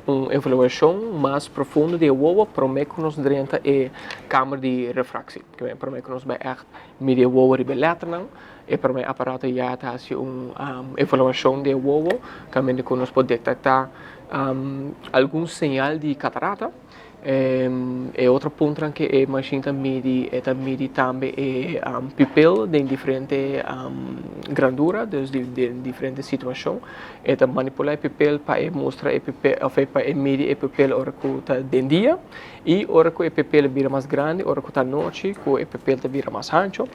Un evaluacion mas profundo di wowo prome cu nos drenta e camber di refractie. Prome cu nos bay echt midi wowo riba letternan. E prome aparato ya ta haci un evaluacion di wowo, caminda cu nos por detecta algun señal di catarata. E otro punto cu e machine ta midi tambe e pupil di diferente grandura, dus di diferente situacion. E ta manipula e pupil pa mustra e pupil, of pa midi e pupil ora cu ta di dia y ora cu e pupil bira mas grandi, ora cu ta anochi, cu e pupil ta bira mas hancho.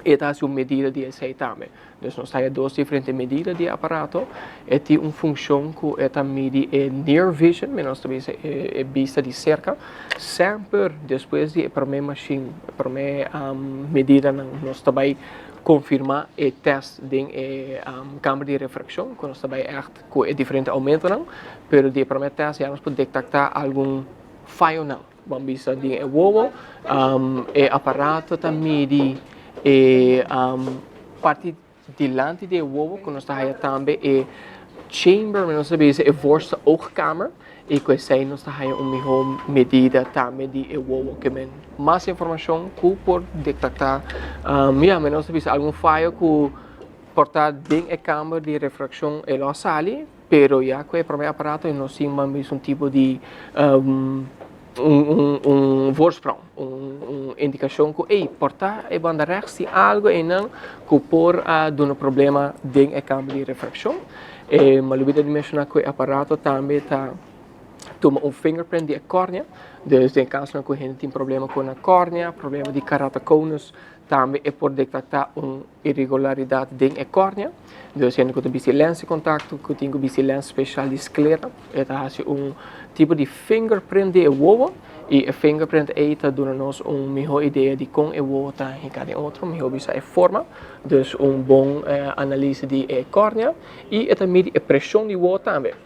E ta un medida di esey tambe. Dus nos tin dos diferente medida di aparato. E tin un funcion cu ta midi e near vision, nos tambe e vista di cerca. Semper despues di prome machine, prome medida, nos tambe confirma e test di camber di refraccion, cu nos tambe echt cu e diferente aumentonan, pero di prome test ya nos por detecta algun fayonan. Ban bisa di e wowo, e aparato ta midi e parti dilanti di wowo, cu nos ta tambe e chamber, nos ta e voorste oogkamer, y cu esey nos ta un miho medida tambe di e wowo, kiermen mas informacion cu por detecta ya, nos ta algun fayo cu por ta den e camber di refraccion el a sali, pero ya cu e prome aparato nos tin un tipo di un voorsprong, un indicacion cu, hey, por ta e banda rechts tin algo ey cu por duna problema den e camber di refraccion. Mi a lubida di menciona cu e aparato tambe ta tuma un fingerprint di cornea, dus den caso cu hende tin problema cu e cornea, problema di keratoconus, tambe e por detecta un irregularidad den e cornea. Dus hende cu ta bisti lens di contacto, cu tin cu bisti lens special di sclera, e ta haci un tipo di fingerprint di wowo y e fingerprint ey ta duna nos un miho idea di con e wowo ta hinca den otro, miho bisa e forma, dus un bon analise di e cornea y e ta midi e presion di wowo tambe.